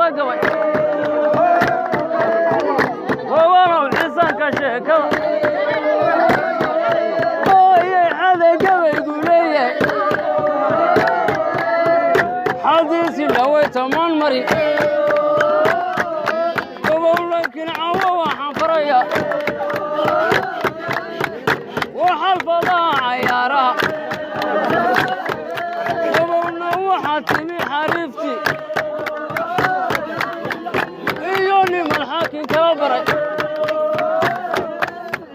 Wada gabay wawalow xisaanka sheekada ooyay xada gabaygu leeyahay xadiisi dhaway tamaan mari gobow, laakiin cawo waxaan faraya waxalfadaha cayaaraha. Gobowna waxaa timi xariiftii iyo niman xaakin kala baray.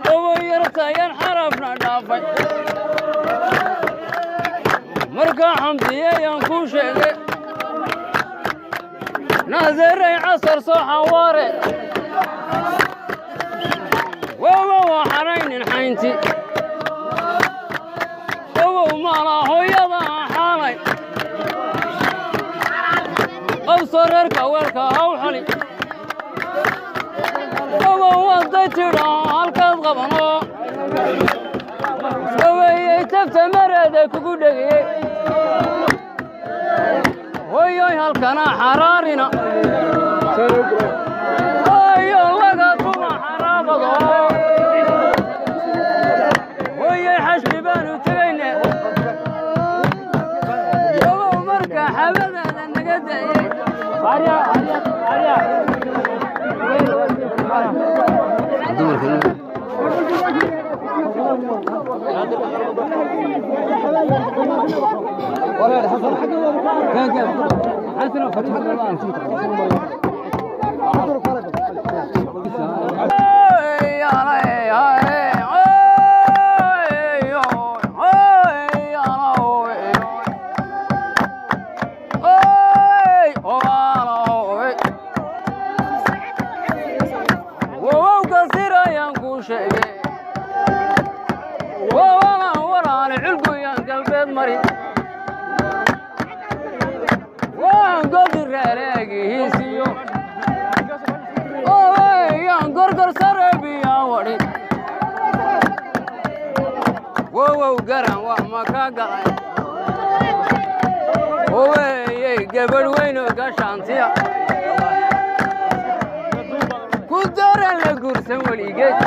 Gobow yartayaan xarafna dhaafay markaa xamdiyayaan kuu sheegay naaseray casar soo xawaare wowa waa xaraynin xaynti. Gobow maalaa hooyada xaalay qabso reerka weelka haw xali. Gobow waday tidhaa halkaad qabano gaweeyey tabta mareeda kugu dhegiyey. Hoyoy, halkana xaraarina hoyo laga tuma xaraabado. Hoyoy, xashki baanu tegayne. Gobow marka xabadaada naga da'yey. Wowowka sirayaan kuu sheegay wawalan walaale culguyaan galbeed mari waan godi reereegihiisiyo oweyaan gorgor sareebiyaan wadhi. Wowow garan wax ma ka galay oweyey gabadh weynoo gashaantiya ku daran la guursan weligeed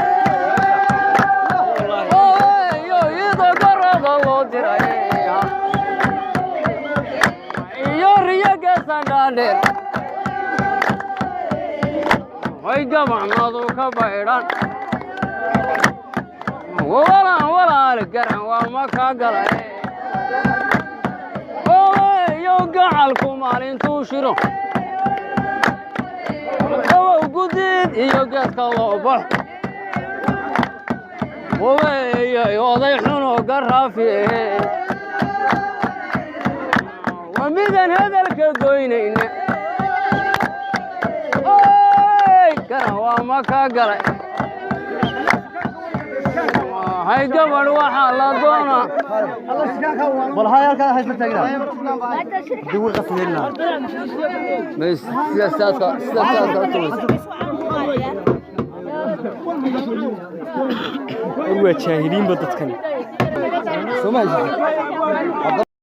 oweyo iyadoo garada loo diray iyo riyo geesan dhaadheer way gabanadu ka baydhan. Walaan walaal garan waa ma ka galay oweyo gacalku maalintuu shiro owow gudiid iyo geedka loo baxo. Waweeyey oday xunoo garaafi waa midaan hadalka goynayna. Oy garan waa ma ka galay. Hay gabadh waxaa la doonaa Bal hay halkaa haysta taagnaa. Dib u qasnayna. Sidaaska u tumaysa. War waa jaahiliinba dadkani. Soo ma haysato?